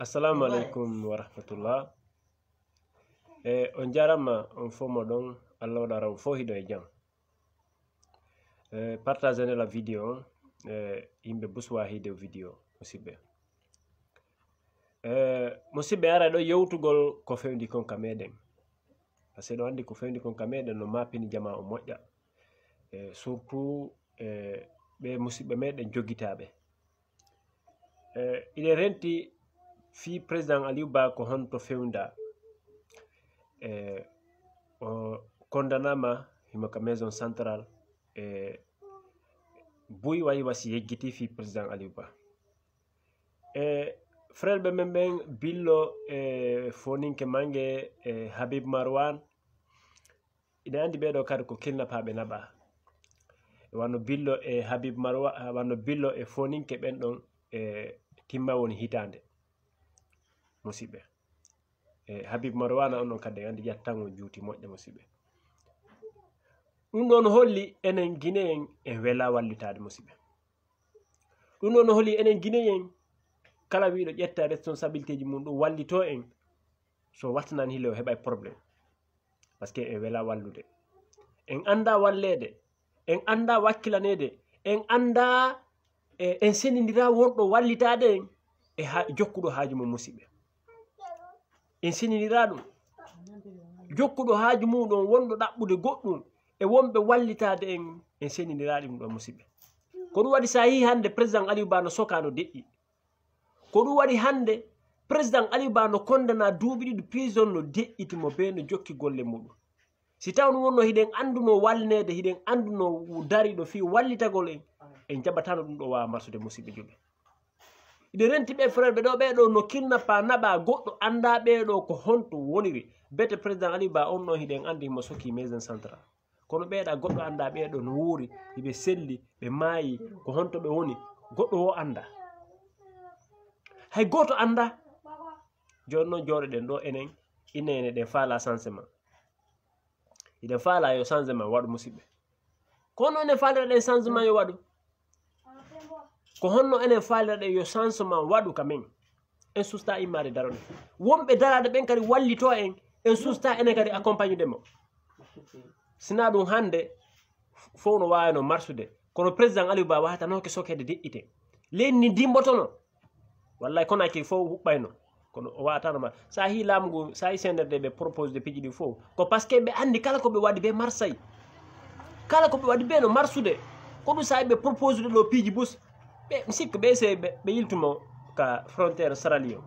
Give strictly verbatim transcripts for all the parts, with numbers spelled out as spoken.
Assalamu alaikum wa rahmatullah. E, on jarama on fof mo ɗon, Allah waɗa ran fof hiɗo e jam. E, partagene la vidéo on, e, yimɓe buswa hiide vidéo, musidɓe. E, musidɓe, ara ɗo yewtugol ko fewndi kon ka meɗen. Parce que ɗo andi ko fewndi kon ka meɗen no mapini jama o moƴƴa. E, surtout, e, ɓe musidɓe meɗen jogitaɓe. E, iɗen renti fii président Aliou Ba ko honto fewnda. E, o kondanama himo ka maison centrale. E, buy wayi wasi yeggiti fii président Aliou Ba. E, frère ɓe men ɓen Billo e Foninke Mange e Habib Marwan, iɗen andi ɓeɗo kadi ko kilnapaɓe naɓa. E wano Billo e Habib Marwa, wano Billo e Foninke ɓen ɗon e timma woni hitande. Musidɓe. E Habib Marwana on ɗon kadi en andi ƴattan on juuti moƴƴa musidɓe. Ɗum ɗon holli enen Guinéen en wela wallitaade musidɓe. Ɗum ɗon holli enen Guinéen kala wiɗo ƴetta responsabilité ji mum ɗum wallito en. So wattanani hile o heɓay problème. Parce que en wela wallude. En anda walleede. En anda wakkilaneede. En anda e, en senindira wonɗo wallitaade en e ha, jokkuɗo haaju mum musidɓe. En senindira ɗum. Jokkuɗo haaju mum ɗon wonɗo ɗaɓɓude goɗɗum e wonɓe wallitaade en, en senindira ɗum ɗon musidɓe. Ko ɗum waɗi sa yii hannde président Aliou Ba no soka no deƴƴi. Ko ɗum waɗi hannde président Aliou Ba no kondana duuɓi ɗiɗi prison no deƴƴiti mo be no jokki golle muɗum. Si taw ɗum wonno hiɗen annduno walneede, hiɗen annduno dariɗo fii wallitagol en, en jaɓatano ɗum ɗo waawa marsude musidɓe julɓe. Hiɗen renti ɓe frère ɓe ɗo, ɓe ɗo no kidnappa naɓa goɗɗo annda ɓe ɗo ko honto woniri. Bete président Aliou Ba on ɗon hiɗen anndi himo soki maison centrale. Kono ɓeeɗa goɗɗo annda ɓee ɗo no wuuri, hiɓe selli, ɓe maayi, ko honto ɓe woni, goɗɗo wo annda. Hay gooto annda. Jooni noon jooɗoɗen ɗo enen, ine ene ɗen faala changement. Hiɗen faala yo changement waɗu musidɓe. Kono enen faalira ɗen changement yo waɗu. Ko honno enen faalira ɗen yo changement waɗu ka men? En susta immaade darone. Wonɓe daraade ɓen kadi wallito en, en susta enen kadi accompagnude mo. Sina ɗum hannde fof no waawano marsude, kono président Aliou Ba waatanoke sokede deƴƴite. Leydi ndi dimbotono. Wallay Conakry fof huɓɓayno. Kono o waatano ma. Sa hii laamu ngu, sa hii C N R D ɓe propose de piiji ɗi fof. Ko parce que ɓe anndi kala ko ɓe waɗi ɓe marsay. Kala ko ɓe waɗi ɓe no marsude. Ko ɗum sa ɓe propose de ɗo piiji bus. Ɓe, mi sikka ɓe se ɓe, ɓe yiltumo ka frontière Sierra Leone.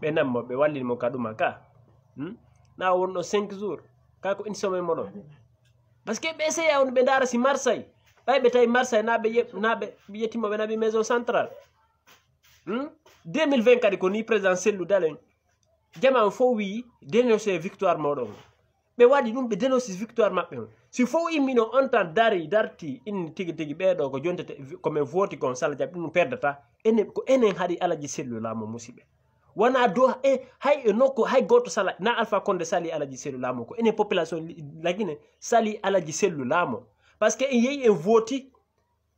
Ɓe nammo, ɓe wallini mo ka ɗuma ka. Hmm? Na wonno cinq jours. Ka ko une semaine mo ɗon. Parce que ɓe seya on ɓe ndaara si marsay. Ɓay ɓe tawi marsay na ɓe ye-, na ɓe yettimo ɓe naɓi maison centrale. Hmm? Deux mille vingt kadi ko ni président Cellou Dalein. Jama on fof wiyi, dénoncé victoire moɗon. Ɓe waɗi ɗum, ɓe dénoncé victoire maɓɓe on. Si fof immino on tan dari, darti, inni tigi tigi ɓeeɗo ko jontete, ko men vooti kon sala jaɓi ɗum perdata. Enen, ko enen haɗi Alaji Cellou laamo musidɓe. Wona do, e, hay e nokku, hay gooto sala, na Alpha Condé sali Alaji Cellou laamo ko. Enen population li-, Lagine sali Alaji Cellou laamo. Parce que en yehi en vooti,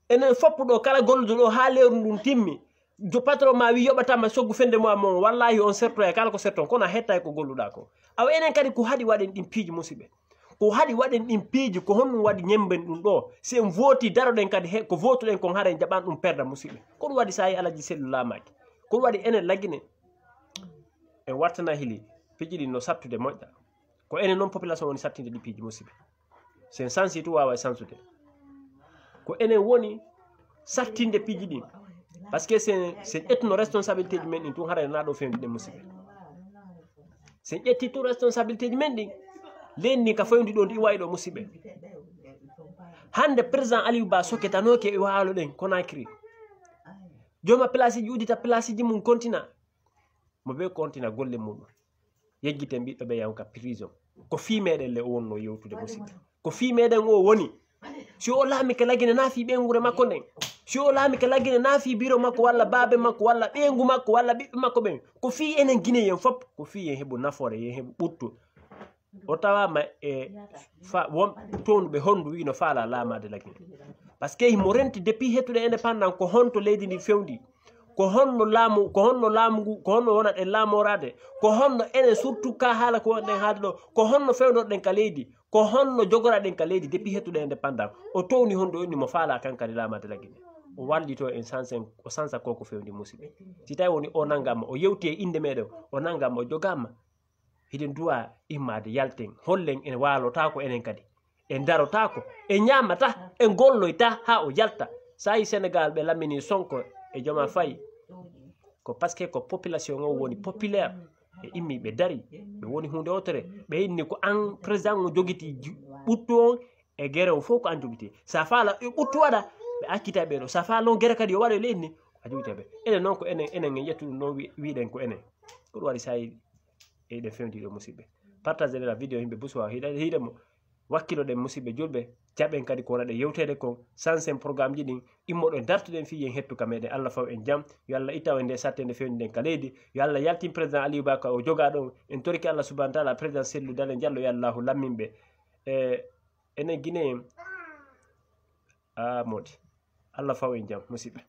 enen foppu ɗo, kala golluɗo ɗo haa lewru ndun timmi, jo patron ma wi yoɓatama soggu fende mo amon, wallahi on sertoya kala ko serton, kono a hettay ko golluɗa ko. Awa enen kadi ko haɗi waɗen ɗin piiji musidɓe. Ko haɗi waɗen ɗin piiji, ko honɗum waɗi ñemben ɗum ɗo? Si en vooti daroɗen kadi he, ko vootuɗen kon hara en jaɓan ɗum perda musidɓe. Ko ɗum waɗi sa yi Alaji Sellu laamaaki. Ko ɗum waɗi enen Lagine. En wartana hili, piiji ɗin no sattude moƴƴa. Ko enen non population woni sattinde ɗi piiji musidɓe. Sen sansi tu wawa e sansude. Ko enen woni sattinde piiji ɗin. Parce que sen, sen ƴettuno responsabilité ji men ɗin tun haray na ɗo fewndi ɗen musidɓe. Sen ƴetti tun responsabilité ji men ɗin. Lenni ka fewndi ɗo ndi wayi ɗo musidɓe. Hande président Aliou Ba soketanoke e waalo ɗen Conakry. Joma place ji udita place ji mum continent. Mo be continent golle muɗum. Yeggiten ɓiɗɗo ɓe yahu ka prison. Ko fii meɗen le o wonno yewtude musidɓe. Ko fii meɗen o woni. Si o laami ka Lagine na fii ɓeynguure makko nden. Si o laami ka Lagine na fii biro makko walla baabe makko walla ɓeyngu makko walla ɓiɓɓe makko ɓen. Ko fii enen Guinéen fop. Ko fii yen heɓu nafoore, yen heɓu ɓuttu. O tawama e fa-, won townduɓe hondu wi no faala laamaade Lagine. Parce que himo renti depuis hettude indépendant ko honto leydi ndi fewndi. Ko honno laamu, ko honno laamu ngu, ko honno wonat en laamoraade? Ko honno enen, surtout ka haala ko wonɗen haalde ɗo, ko honno fewnorɗen ka leydi? Ko honno jogoraɗen ka leydi depuis heɓtuɗen indépendant? O towni honɗo, o inni mo faalaa kan kadi laamaade Lagine. O wallito en sansen, o sansa ko ko fewndi musiɓɓe. Si tawi woni o nangama, o yewti e innde meɗen, o nangama, o jogama. Hiɗen duwa immaade yalten, hollen en waalotaako enen kadi. En darotaako, en ñaamata, en golloyta haa o yalta. Sa yi Senegal ɓe lamini Sonko e Joma Faye, ko parce que ko population o woni populaire. Ɓe immi, ɓe dari, ɓe woni huunde wotere. Ɓe inni ko an président o jogiti ju-, ɓuttu on e gere o fof ko an jogiti. Sa faala e ɓuttu waɗa, ɓe accita ɓe ɗo. Sa faala noon gere kadi yo waɗe leydi ni, a jogita ɓe. Enen noon ko enen, enen en ƴettu ɗum noon wi-, wiɗen ko enen. Ko ɗum waɗi sa yi eɗen fewndi ɗo musiɓɓe. Partage la vidéo yimɓe busuwa hiɗa, hiɗa mo. Wakkiloɗen musiɓɓe julɓe, jaɓen kadi ko wonata e yewteede kon, sansen programme ji ɗin, immoɗen dartuɗen fii yen hettu ka meɗen. Allah faw en jam, yo Allah ittaw en nde satte nde fewndi nden ka leydi, yo Allah yaltin président Aliou Ba ka o joga ɗon, en torike Allah subhanahu wa taala président Cellou Dalein Diallo, yo Allahu lammin ɓe. E, enen Guinéen, a moodi, Allah faw en jam musiɓɓe.